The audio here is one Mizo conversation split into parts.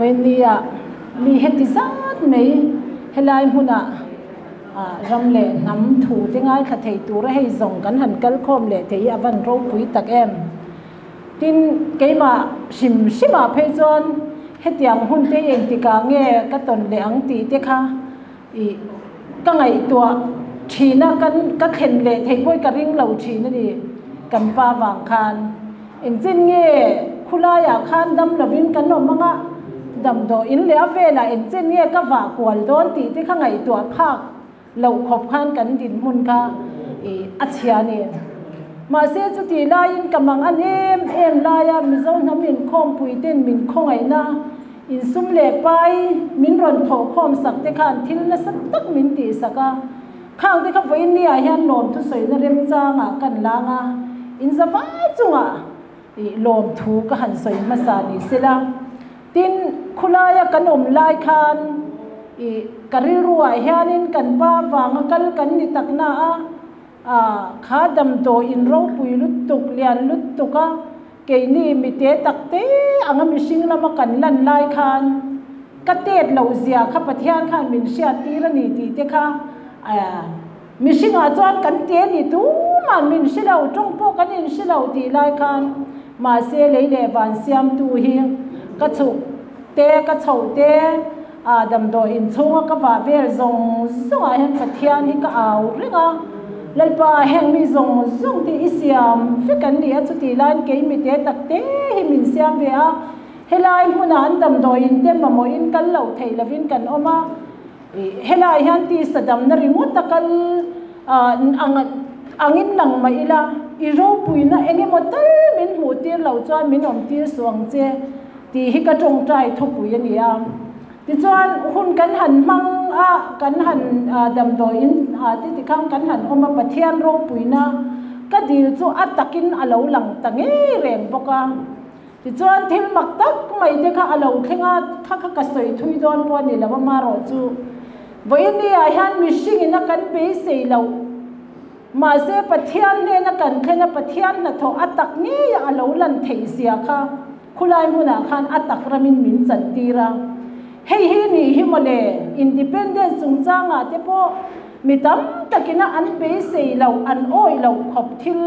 Vawinia mi heti zat mai helai hmuna ram leh hnam thu te ngaithla thei tura hei zawng kan han kal khawm leh thei hi a van ropui tak em. Tin, keimah hrim hrimah phei chuan hetiang hun te hi engtikah nge ka tawn leh ang tih te kha ih ka ngaihtuah thin a, kan ka thlen leh theih pawh hi ka ring lo thin a ni kan pa vang khan. Engchin nge khulaiah khan dam lovin kan awm anga damdawi in leh a velah engchin nge ka vah kual dawn tih te kha ngaihtuah phak loh khawp khan kan dinhmun kha ih a chhia a ni. Mahse chutih laiin ka mang an em em laia Mizo hnam inkhawmpui ten min khawngaihna insum leh pai min rawn thawhkhawm sak te khan thil nasa tak min tihsak a. Khang te kha vawiin ni ah hian lawmthu sawina remchangah kan lang a, inzavai chungah ih lawmthu ka han sawi hmasa ni sela. Tin, khulaia kan awm lai khan ih ka rilruah hianin kan pa vanga kal kan ni tak na a, ah kha damdawi in ropui lutuk, lian lutuk a, keini mite tak te anga mihring lama kan lan lai khan ka tet loh zia kha Pathian khan min hriat tir a ni tih te kha ah mihringah chuan kan te ni tuman min hre lo, tawng pawh kan inhre lo tih lai khan mahse lei leh van siamtu hi ka chhuk te ka chhoh te ah damdawi inchhunga ka vah vel zawng zawngah hian Pathian hi ka au reng a, Lalpa heng mi zawng zawng te i siam vek an ni a, chutih laiin kei mite tak te hi min siam ve a, helai hmunah an damdawi in te mamawhin kal loh theih lovin kan awm a, ih helai hian tisa damna ringawt a kal ah ang angin lang mah ila i ropuina eng emaw tal min hmuh tir loh chuan min awm tir suh ang che tih hi ka tawngtai thupui a ni a. Tichuan hun kan han hmang a, kan han damdawiin ah te tikhan kan han awm a, Pathian ropuina ka dil chu a takin a lo lang ta ngei reng bawk a. Tichuan thil mak tak mai te kha a lo thleng a, kha kha ka sawi thui dawn pawh a ni lo a, marawh chu vawiin ni ah hian mihringin a kan beisei loh mahse Pathian hnena kan thlen a, Pathian hnathawh a tak ngei a a lo lan theih zia kha khulai hmunah khan a tak ramin min chantir a. Hei hi nih hi mawle, Independence chungchangah te pawh mi tam takina an beisei loh, an awih loh khawp thil.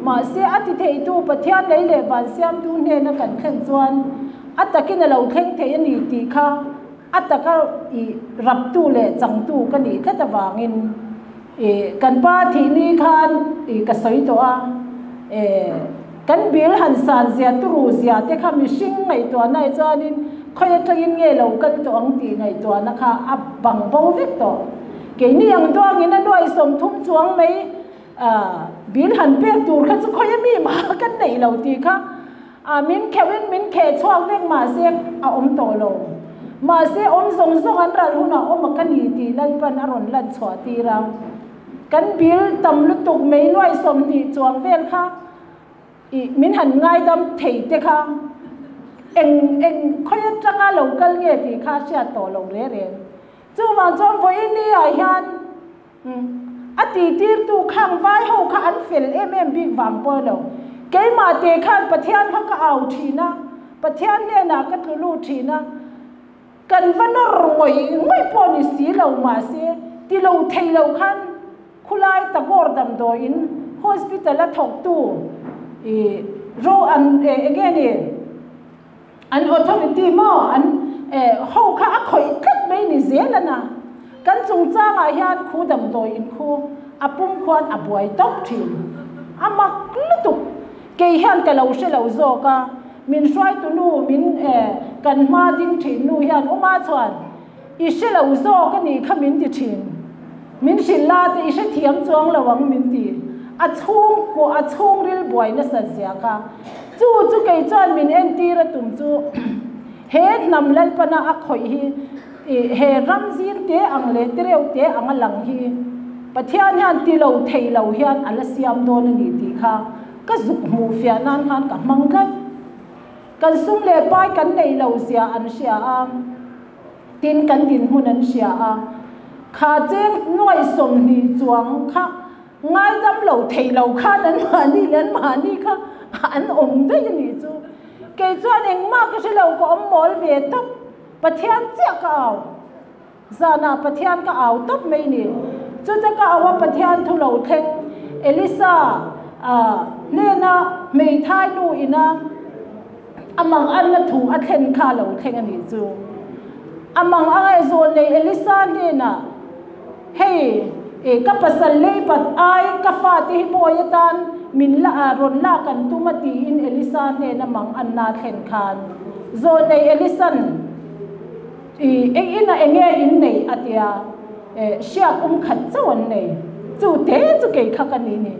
Mahse a ti theitu Pathian lei leh van siamtu hnena kan thlen chuan a takin a lo thleng thei a ni tih kha a taka ih raptu leh changtu ka nih tlat avangin ih kan pa thih ni khan ih ka sawi tawh a, eh kan bil han san zia turu zia te kha mihring ngaihtuahna ah chuanin khawi atangin nge lo kal tawh ang tih ngaihtuahna kha a bang bo vek tawh. Keini ang duangin a nuai 30 chuang mai bil han pek tur kha chu khawi ami mah kan neih lo tih kha min kheuhin min kheh chhuak vek mahse a awm tawh lo. Mahse awm zawng zawng an ral hunah awm a ka ni tih Lalpan a rawn lan chhuah tir a. Kan bil tam lutuk mai nuai 20 chuang vel kha ih min han ngaidam thei te kha eng eng khawi atanga lo kal nge tih kha a hriat tawh lo re reng. Chuvang chuan vawiin ni ah hian a tihtirtu khang vai ho kha an fel em em bik vang pawh lo. Keimah te khan Pathian kha ka au thin a, Pathian hnenah ka tlu lut thin a, kan va nawr ngawih ngawih pawh ni si lo mahse ti lo thei lo khan khulai Tagore damdawiin hospital a thawktu ih ro an enge ni an authority maw an ho kha a khawih tlat mai ni zel a na. Kan chungchangah hian khu damdawiin khu a pum khuan a buai tawp thin. A mak lutuk. Kei hian ka lo hre lo zawk a, min hruaitu nu min kan hma ding thin nu hian Uma chuan i hre lo zawk a nih kha min ti thin. Min hrilh la te i hrethiam chuang lo ang min ti. A chhung kuah a chhungril buai nasa zia kha. Chu chu kei chuan min entir a tum chu he hnam Lalpana a khawih hi he ram zim te ang leh tereuh te ang a lang hi Pathian hian ti lo thei lo hian a la siam dawn a ni tih kha ka zuk hmuh fiah nan khan ka hmang tlat. Kan sum leh pai kan neih lo zia an hria a, tin kan dinhmun an hria a, kha cheng nuai 20 chuang kha ngaidam lo thei lo khan an mahni leh an mahni kha an awm daih a nih chu. Kei chuan engmah ka hre lo ka awm mawl ve tawp. Pathian chiah ka au. Zanah Pathian ka au tawp mai ni. Chuta ka au a Pathian thu lo thleng Elisa hnena hmeithai nu ina a mang anna thu a thlen kha lo thleng a nih chu. A mang anga e zawl nei Elisa hnenah, Hei, ka pasal lei pat ai ka fate hi bawi atan min la rawn lak an tum a tiin Elisa hnena mang anna a thlen khan zawl nei Elisan, I eng inah eng nge in nei? a ti a, hriak um khat chauh an nei. Chu te chu kei kha ka ni ni.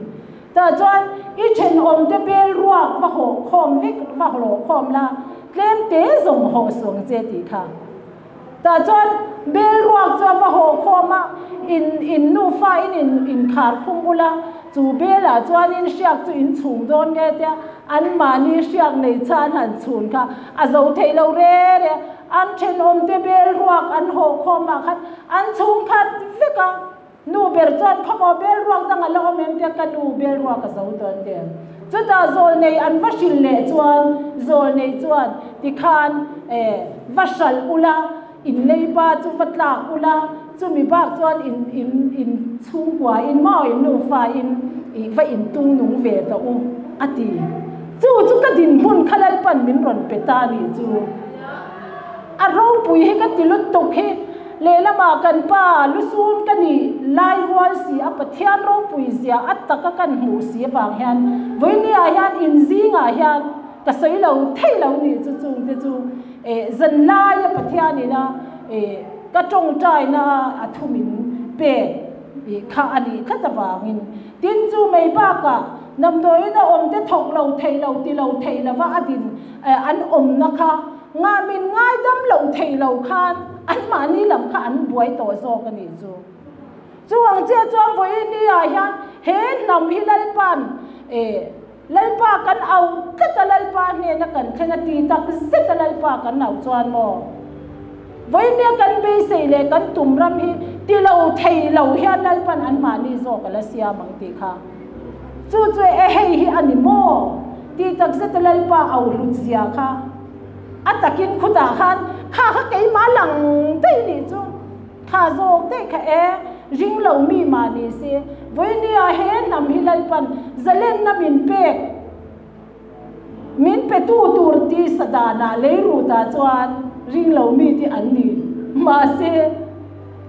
Tah chuan i thenawmte bel ruak va hawh khawm vek, va hlawh khawm la, tlem te zawng hawh suang che tih kha. Tah chuan bel ruak chu a va hawh khawm a, in in nufa in in inkhar khum ula, chu belah chuanin hriak chu in chhung dawn nge tia anmahni hriak nei chhan han chhun kha a zo theih lo re re. An thenawmte bel ruak an hawh khawm ah khan an chhung khat vek a, nu ber chuan khawmaw bel ruak dang a la awm em tia ka nu bel ruak a zo dawn te. Chutah zawl nei an va hrilh leh chuan zawl nei chuan tikhan eh va hralh ula, in leiba chu va tlak ula, chumi bak chuan in in in chhungkua in maw in nufa in ih va intung nung ve ta u a ti. Chu chu ka dinhmun kha Lalpan min rawn pe ta a nih chu. A ropui hi ka ti lutuk hi lehlamah kan pa lusun ka nih lai rual si a Pathian ropui zia a taka kan hmuh si avang hian vawinia hian inzingah hian ka sawi lo thei lo nih chu chungte chu eh zanlaia Pathianina eh ka tawngtaina a thumin pek kha a nih tlat avangin tin chu mai bakah Damdawiin a awmte thawk lo thei lo ti lo thei lova a din an awmna kha ngahmin ngaidam lo thei lo khan anmahni lam kha an buai tawh zawk a nih chu. Chu ang chiah chuan vawiini ah hian he hnam hi Lalpa'n Lalpa kan au tlat a Lalpa hnena kan thleng a ti tak zet a Lalpa kan au chuan maw vawiinia kan beisei leh kan tum ram hi ti lo thei lo hian Lalpa'n anmahni zawk a la siam ang tih kha. Chu chu e hei hi a ni maw? Tih tak zet a Lalpa au hlut zia kha a takin khutah khan kha kha keimah lang daih nih chu kha zawk daih kha e ring lo mi mah ni se vawinia he hnam hi Lalpan zalenna min pek min pe tu tur tisa danah lei rutah chuan ring lo mi te an ni. Mahse,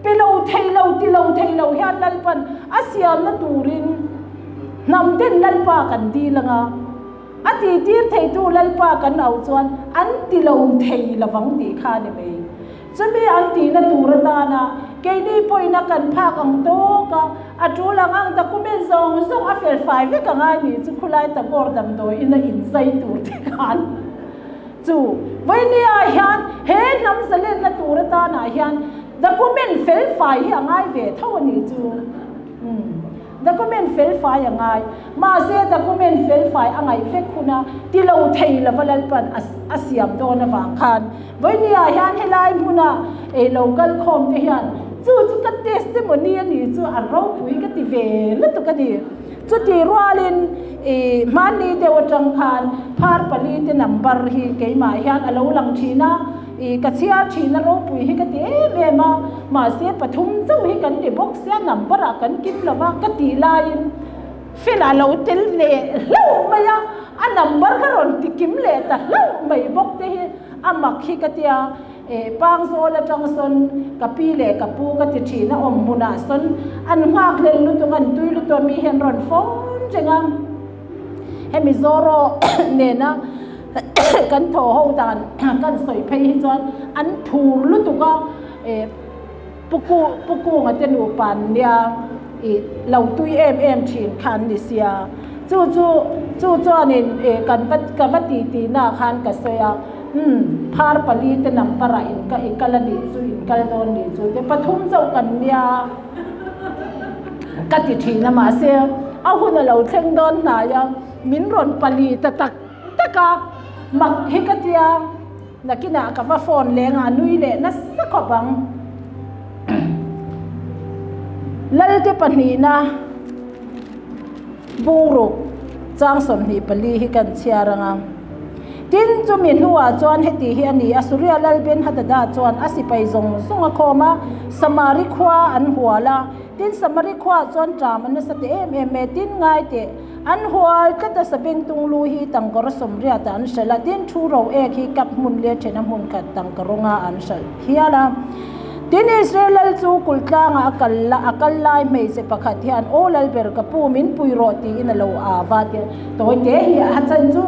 pe lo thei lo ti lo thei lo hian Lalpan a siamna turin hnam ten Lalpa kan dil anga, a tihtir theitu Lalpa kan auh chuan an ti lo thei lovang tih kha a ni mai. Chumi an tihna tur atana keini pawhin a kan phak ang tawk a, a tul ang ang document zawng zawng a fel fai vek ang ai nih chu khulai Tagore damdawiin a inzai tur te khan chu vawinia hian he hnam zalenna tur atanah hian document fel fai hi a ngai ve tho a nih chu. Document fel fai a ngai. Mahse document fel fai a ngaih vek huna ti lo thei lova Lalpan a siam dawn avang khan vawinia hian helai hmuna ei lo kal khawm te hian chu chu ka testimony a nih chu a ropui ka ti ve lutuk a ni. Chuti rualin i hmanni deuh atang khan phar pali te number hi keimah hian a lo lang thin a. I ka chhiar thin a ropui hi ka ti em em a, mahse pathum chauh hi kan ni bawk sia number ah kan kim lo va ka tih laiin Fela a lo tel leh hlauh mai a, a number kha rawn ti kim leh ta hlauh mai bawk te hi a mak hi ka tia, eh Pangzawl atang sawn ka pi leh ka pu ka ti thin a awm hmunah sawn an nghak hlel lutuk an tui lutuk a mi hian rawn phone reng a. Hemi Zoro nena kan thaw ho dan kan sawi phei hi chuan an thur lutuk a, eh Puku Pukunga te nupa an nia ih lo tui em em thin kha an ni sia. Chu chu chu chuanin eh kan va ka va ti tih naah khan ka sawi a, umm phar pali te number ah in ka i kal a nih chu in kal dawn nih chu te pathum chauh kan nia. Ka ti thin a mahse a hun a lo thleng dawn hnai a, min rawn pali ta tak tak a, mak hi ka tia nakinah ka va phone leng a, a nui leh nasa khawp ang. Lalte pahnihna bungruk chang 24 hi kan chhiar ang a. Tin, chumi hnuah chuan heti hi a ni a, Suria lal Ben-hadada chuan a sipai zawng zawng a khawm a, Samari khua an hual a. Tin, Samari khuaah chuan ṭam a nasa teh em em e. Tin, ngai teh, an hual tlat a, sabengtung lu hi tangkawra sawmriatah an hralh a, tin, thu ro ek hi kap hmun leh ṭhena hmun khat tangka rawnga an hralh hial a. Tin, Israel lal chu kulh tlangah a kal a, a kal lai hmeichhe pakhat hian, Aw Lalber, ka pu, min pui rawh, tiin a lo av a, tia tawi te hi a chan chu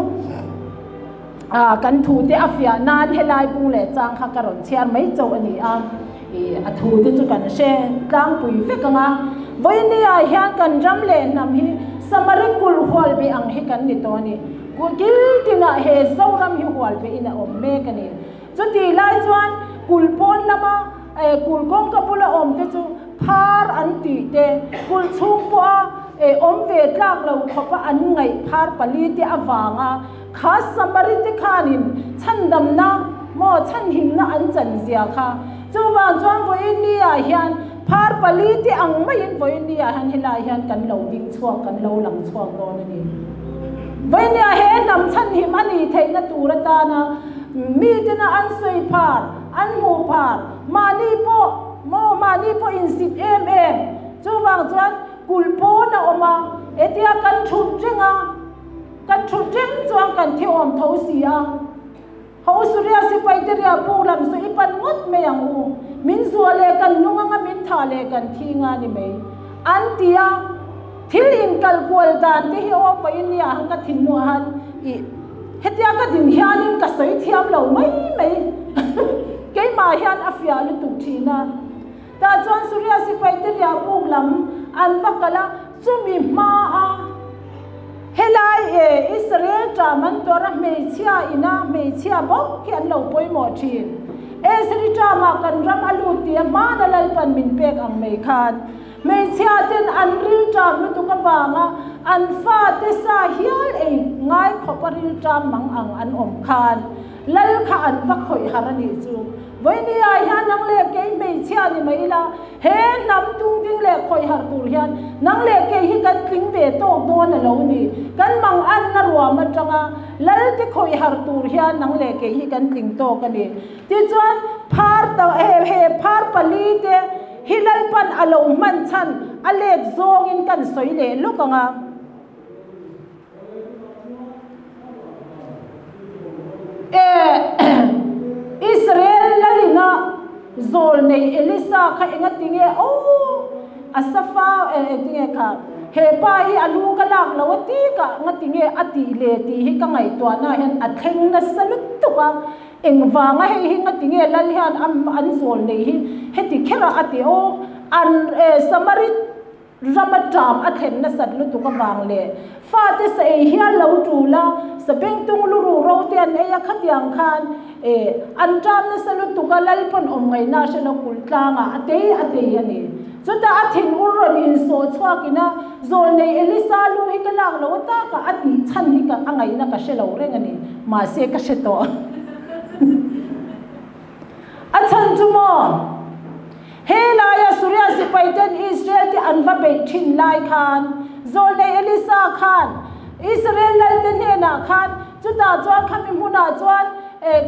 kan thu te a fiah nan helai bung leh chang kha ka rawn chhiar mai chauh a ni a, ih a thu te chu kan hre tlangpui vek ang a. Vawinia hian kan ram leh hnam hi Samari kulh hual beh ang hi kan ni tawh a ni. Kulh kil tinah he Zoram hi hual behin a awm mek a ni. Chutih lai chuan kulh pawn lama kulh kawngka bula awm te chu phar an tih te, kulh chhung pawha awm ve tlak lo khawpa an ngaih phar pali te avanga kha Samari te khanin chhandamna maw chhanhimna an chan zia kha. Chuvang chuan vawiin ah hian phar pali te ang maiin vawiin ah hian helai hian kan lo ding chhuak, kan lo lang chhuak dawn a ni. Vawiin ah he hnam chhanhim a nih theihna tur atana Mitena an sawi phar, an hmuh phar, mahni pawh maw, mahni pawh insit em em. Chuvang chuan kulh pawn a awm a, hetia kan thut reng a, kan thut reng chuan kan thi awm tho si a. Ho Suria sipai te ria buk lam saw i pan ngawt mai ang u, min zuah leh kan nung anga min thah leh kan thi nga ni mai, an ti a. Thil inkal kual dan te hi aw pahin nia han ka thinlung ah han i Hetia ka din hianin ka sawi thiam lo mai mai. Keimah hian a fiah lutuk thin a. Tah chuan Suria sipai te riah buk lam an va kal a, chumi hmaa helai e Israel ṭam an tuar a hmeichhia ina hmeichhia bawk hi an lo pawimawh thin. Esri ṭamah kan ram a lut tih a hmana Lalpan min pek ang mai khan Hmeichhia ten an rilṭam lutuk avanga an fate sa hial ei ngai khawpa rilṭam mang ang an awm khan Lal kha an va khawih har a nih chu. Vawinia hian nang leh kei hmeichhia ni mai ila, he hnam tungding leh khawih har tur hian nang leh kei hi kan tling ve tawk dawn a lo ni. Kan mang anna ruam atanga Lal te khawih har tur hian nang leh kei hi kan tling tawk a ni. Tichuan phar he phar pali te Hi Lalpan a lo hman chhan a let zawngin kan sawi leh lawk ang a. E Israel lalina zawl nei Elisa kha enga tinge aw a safa e tinge kha he pa hi a lu ka lak lo a ti ka nga tinge a tih le tih hi ka ngaihtuahna hian a thleng nasa lutuk a. Engvanga hei hi nga tinge lal hian a an zawl nei hi heti kher a a ti aw, an Samarit rama ṭam a thlen nasat lutuk avang leh fate sa ei hial lo ṭul a, sabengtung lu ruh ro te an ei a khatiang khan e an ṭam nasa lutuk a lal pawn awm ngaihna a hre lo kulh tlangah a tei a tei a ni. Chutah a thinur rawn insawh chhuakin a zawlnei Elisa lu hi ka lak lo a takah a tih chhan hi ka a ngaihna ka hre lo reng a ni. Mahse ka hre tawh. A chhan chu maw? He laia Suria sipaiten Israel te an va beih thin lai khan zawlnei Elisa khan Israel lalte hnenah khan chutah chuan khami hmunah chuan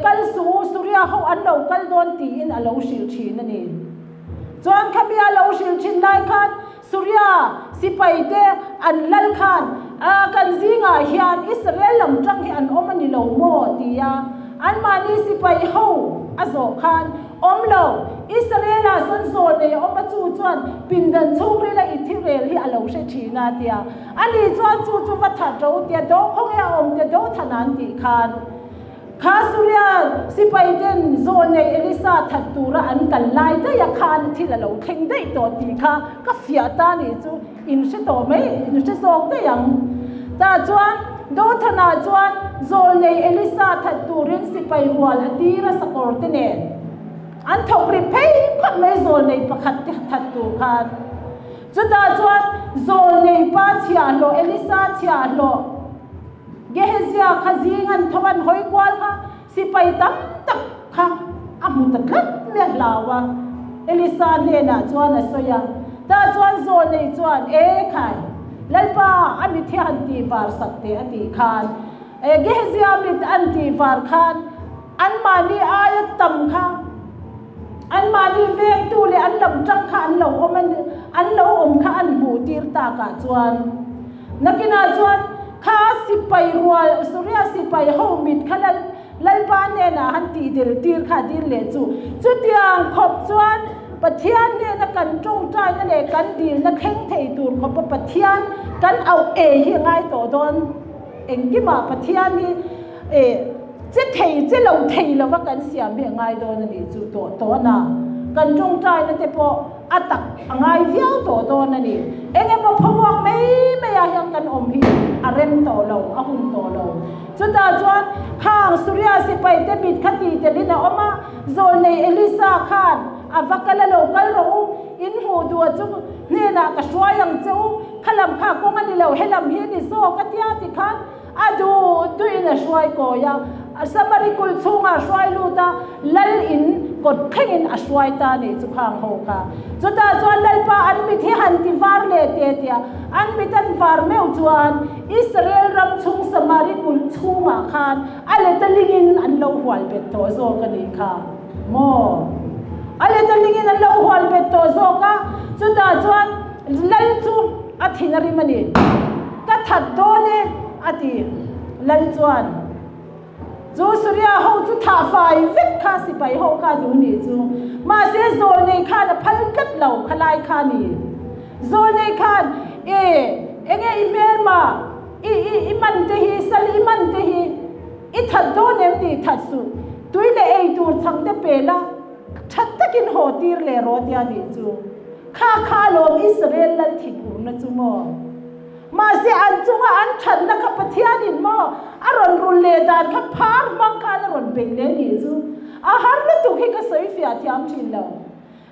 kal suh u, Suria ho an lo kal dawn tiin a lo hrilh thin a ni. Chuan khami a lo hrilh thin lai khan Suria sipai te an lal khan, A, kan zingah hian Israel lam tang hi an awm a ni lo maw? ti a. Anmahni sipai ho a zawh khan, Awm lo, Israel-ah sawn zawl nei a awm a, chu chuan pindan chhungrila i thi rel hi a lo hre thin a, ti a. Ani chuan chu chu va that ro tia do khawnge a awm tia do than an tih khan, Kha Suria sipaiten zawlnei Elisa that tura an kal lai daih a khan thil a lo thleng daih tawh tih kha ka fiah ta nih chu in hre tawh mai, in hre zawk daih ang. Tah chuan Dothan-ah chuan zawlnei Elisa that turin sipai rual a tir a sakawr te nen an thawk ri phei phawt mai zawlnei pakhat te that tur khan. Chutah chuan zawlnei pa chhiahhlawh Elisa chhiahhlawh, Gehezia kha zing an tho an hawi kual kha sipai tam tak kha a hmu ta tlat mai a hlau a. Elisa hnenah chuan a sawi a, tah chuan Zawlnei chuan, E khai, Lalpa, a mithian tih var sak teh a tih khan. Gehazia mit an tih var khan anmahni aia tam kha anmahni vengtu leh an lam tang kha an lo awm an lo awm kha an hmuh tir takah chuan nakinah chuan kha sipai rual Suria sipai ho mit kha lal Lalpa hnenah han tih del tir kha dil leh chu chutiang khawp chuan Pathian hnena kan tawngtaina leh kan dilna thleng thei tur khawpa Pathian kan auh ei hi a ngai tawh dawn. Engkimah Pathian hi e che thei che lo thei lova kan siam hi a ngai dawn a nih chu tawh tawn a, kan tawngtaina te pawh a tak a ngai viau tawh dawn a ni. Eng emaw phawvuak mai maiah hian kan awm hi a rem tawh lo, a hun tawh lo. Chutah chuan khang Suria sipai te mit kha ti telin a awm a, Zawlnei Elisa khan a va kal a lo kal rawh u, in hmuh duh a chu hnenah ka hruai ang che u, kha lam kha kawng a ni lo, he lam hi a ni zawk a tia ti khan a duh duhin a hruai kawi a, Samari kulh chhungah a hruai lut a, lal in kawt thlengin a hruai ta nih chu khang ho kha. Chutah chuan Lalpa an mit hi han ti var leh te tia an mit an var meuh chuan Israel ram chhung Samari kulh chhungah khan a let a lingin an lo hual bet tawh zawk a nih kha maw? A let a lingin an lo hual bet tawh zawk a, chutah chuan Lal chu a thin a rim a ni. Ka that dawn e a ti Lal chuan. Chu Suria ho chu thah fai vek kha sipai ho kha duh nih chu. Mahse Zawlnei khan a phal tlat lo kha lai kha ni. Zawlnei khan e enge i hmelma i i i man te hi sal i man te hi i that dawn em ni that suh. Tui leh ei tur chhang te pe la that takin haw tir leh rawh tia nih chu. Kha kha lawm Israel lal thik urna chu maw. Mahse an chunga an thatna kha Pathianin maw a rawn rul leh dan kha phar hmang khan a rawn bei leh nih chu a har lutuk hi ka sawi fiah thiam thin lo.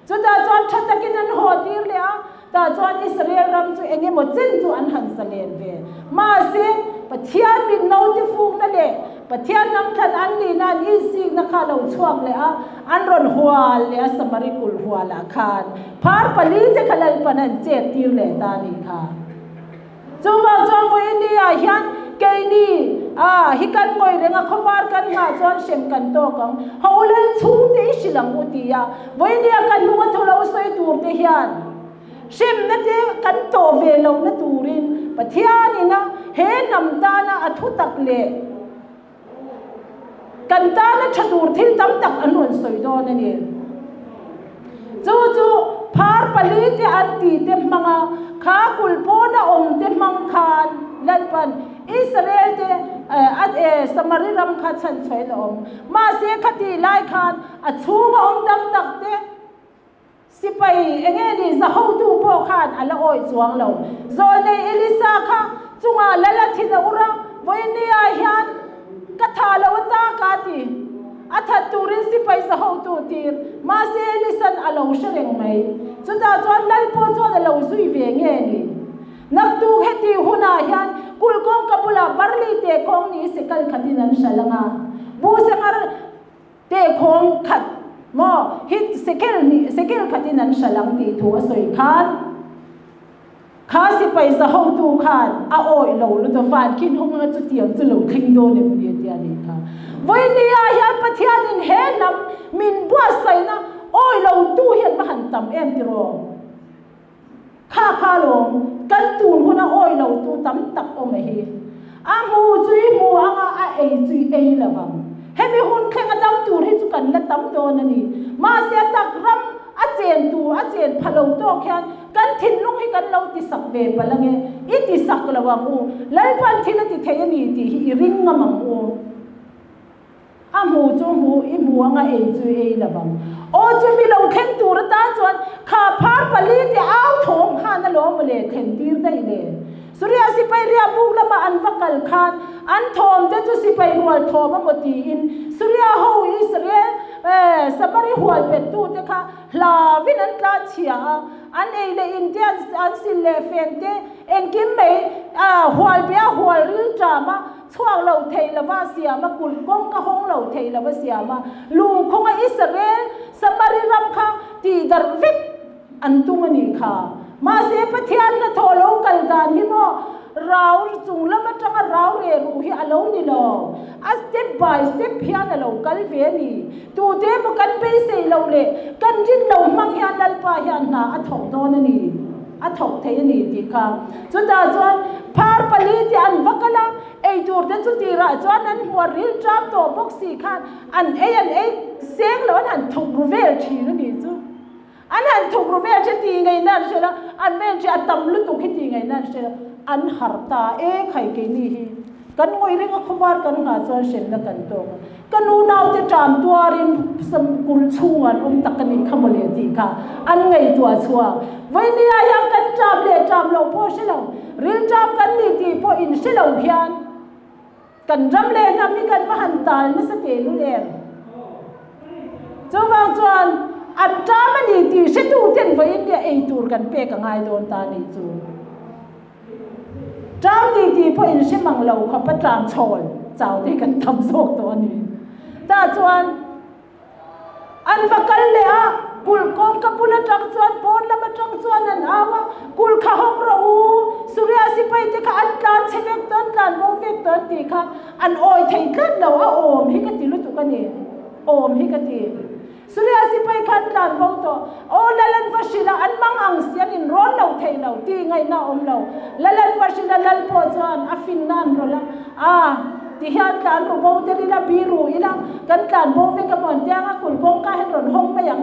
Chutah chuan tha takin an haw tir leh a, tah chuan Israel ram chu eng emaw chen chu an han zalen ve. Mahse Pathian min no tifukna leh Pathian lam thlan an nihna an insikna kha lo chhuak leh a, an rawn hual leh a Samari kulh hualah khan phar pali te kha Lalpan an chet tir leh ta a nih kha. Chuvang chuan vawiin hian keini a hi kan ngawi reng a, khawvar kan nghah chuan hrem kan tawk ang, ho lal chhungte i hrilh ang u ti a, vawiin kan hnung a thaw lo sawi tur te hian Hremna te kan tawh ve lohna turin Pathianina he hnam tana a thutak leh kan tana tha tur thil tam tak an rawn sawi dawn a ni. Chu chu phar pali te an tih te hmanga kha kulh pawna awm te hmang khan Lalpan Israel te Samari ram kha chhanchhuahin a awm. Mahse khatih lai khan a chhunga awm tam tak te, Sipai enge ni zahotu pawh khan a la awih chuang lo. Zawlnei Elisa kha chungah lal a thin a ur a, vawinia hian ka tha lo a ta ka ti. A that turin sipai zahotu tir, mahse Elisan a lo hre reng mai. Chutah chuan lal pawh chuan a lo zui ve nge ni. Naktuk heti hunah hian kulh kawngka bulah barli teh kawng ni sikal khatin an hral ang a, buhsangar Tehkhawng khat maw hi sekel hnih sekel khatin an hral ang tih thu a sawi khan kha sipai za hotu khan a awih lo lut a, van khin hung anga chutiang chu lo thleng dawn em ni a tia nih kha. Vawinia hian Pathianin he hnam min buatsaihna awih lo tu hian va han tam em tiraw? Kha kha lawm, kan tun huna awih lo tu tam tak awm a hi. A hmu chu i hmu anga a ei chu i ei lo ang. Hemi hun thleng a dam tur hi chu kan la tam dawn a ni. Mahse a tak ram a chen tur a chen pha lo tawk hian kan thinlung hi kan lo ti sak ve palh ange. I ti sak lo ang u. Lalpan thil a ti thei a ni tih hi i ring ngam ang u. A hmu chu hmu i hmu anga ei chu i ei lo vang. Aw chu mi lo thleng tur atan chuan kha phar pali te au thawm khan a lawm mawle thlen tir daih le. Suria sipai ria buk lama an va kal khan an thawm te chu sipai rual thawm a maw tiin Suria ho Israel Samari hual bet tu te kha hlavin an tlan chhia a, an ei leh in te an sil leh fen te engkim mai hual bia hual ril ṭam a. Chhuak lo thei lova siam a, kulh kawng ka hawng lo thei lova siam a, lungkhawnga Israel Samari ram kha tihdarh vek an tum a nih kha. Mahse Pathian hnathawh lo kal dan hi maw? Rau chung lam atanga rau reh ruh hi a lo ni lo. A step by step hian a lo kal ve a ni. Tute emaw kan beisei lo leh kan rin lo hmang hian Lalpa hian hna a thawk dawn a ni, a thawk thei a ni tih kha. Chutah chuan phar pali te an va kal a, eitur te chu tirah chuan an hmuar ril tap tawh bawk si khan an ei an ei seng lo an han thuk ru vel thin a nih chu. An han thuk ru vel che ti ngaihna an hre lo, an vel che a tam lutuk hi ti ngaihna an hre lo. An harh ta e khai keini hi. Kan ngawih reng a khawvar kan nghah chuan hremna kan tawk a. Ka nu naute ṭam tuarin kulh chhungah an awm tak a nih kha mawle tih kha an ngaihtuah chhuak. Vawinia hian kan ṭam leh ṭam loh pawh hre lo, ril ṭam kan ni tih pawh in hre lo hian Kan ram leh hnam hi kan va han tal nasa teh lul em? Chuvang chuan an ṭam a ni tih hretuten vawiin nia ei tur kan pek a ngai dawn ta nih chu. Ṭam ni tih pawh in hre mang lo khawp a tlam chhawl chau te hi kan tam zawk tawh a ni. Tah chuan. An va kal leh a, kulh kawngka bul atang chuan pawn lam atang chuan an au a, Kulh kha hawng rawh u, Suria sipai te kha an tlan chhe vek tawh, an tlan bo vek tawh an tih kha an awi thei tlat lo, a awm hi ka ti lutuk a ni, awm hi ka ti. Suria sipai kha an tlan bo tawh, aw Lal an va hrilh a, an mang ang si, an inrawn lo thei lo, tih ngaihna a awm lo. Lal an va hrilh a, Lal pawh chuan a finna an rawlh a, ah, Ti hian tlan ru bo tel ila, bi ru ila, kan tlan bo vek a maw an tia nga, kulh kawngka hian rawn hawng mai ang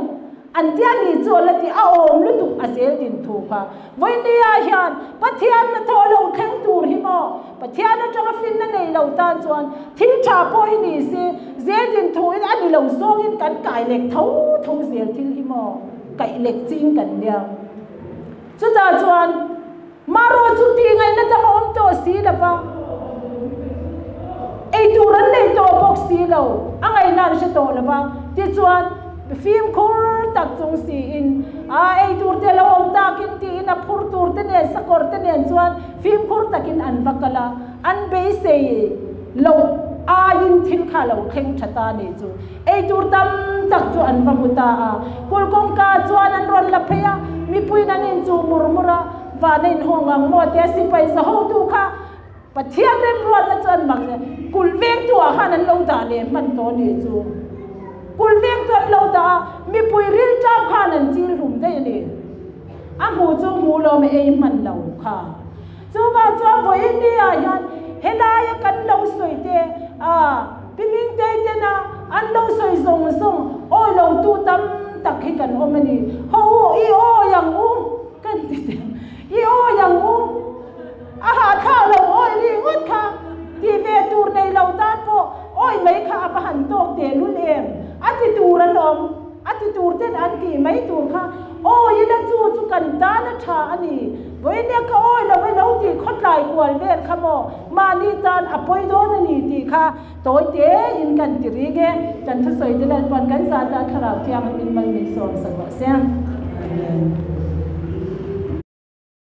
an tia ni chu a la ti a awm lutuk a zel din thu kha. Vawinia hian Pathian hnathawh lo thleng tur hi maw Pathian atanga finna nei lo tan chuan thil tha pawh hi ni se zel din thu in a ni lo zawngin kan kai lek tho tho zel thil hi maw kaih lek ching kan nia. Chutah chuan Maro chu tih ngaihna dang a awm tawh si lo va, ei tur an nei tawh bawk si lo, a ngaihna an hre tawh lo va. Tichuan, fimkhur tak chung siin, a ei tur te lo awm takin tiin a phur tur te nen, sakawr te nen chuan fimkhur takin an va kal a, an beisei loh aiin thil kha a lo thleng tha ta a nih chu. Ei tur tam tak chu an va hmu ta a, kulh kawngka chuan an rawn la phei a, mipuiin an inchuh mur mur a, van a inhawng ang maw tia sipai za hotu kha Pathian remruatna chu an mak hle. Kulh vengtu ah khan an lo dah leh hman tawh a nih chu. Kulh vengtu an lo dah a, mipui rilṭam khan an chil hlum daih a ni. A hmuh chu hmuh lo mai ei hman lo kha. Chuvang chuan vawiin ni ah hian helaia kan lo sawi te a Pi Mingtei tena an lo sawi zawng zawng awi lo tu tam tak hi kan awm a ni. Haw u, i awi ang u kan ti teh ang. I awi ang u. A hahthlak lo awi ringawt kha ti ve tur nei lo tan pawh awi mai kha a va han tawk teh lul em. A ti tur alawm. A ti tur ten an tih mai tur kha awi ila chu chu kan tan a tha a ni. Vawinia ka awi lo e lo tih khawtlai kual vel kha maw mahni tan a pawi dawn a ni tih kha tawi te in kan ti rik e. Kan thusawi te Lalpawn kan zah tan Thlarau Thianghlim in mal min sawm sak rawh se. Amen.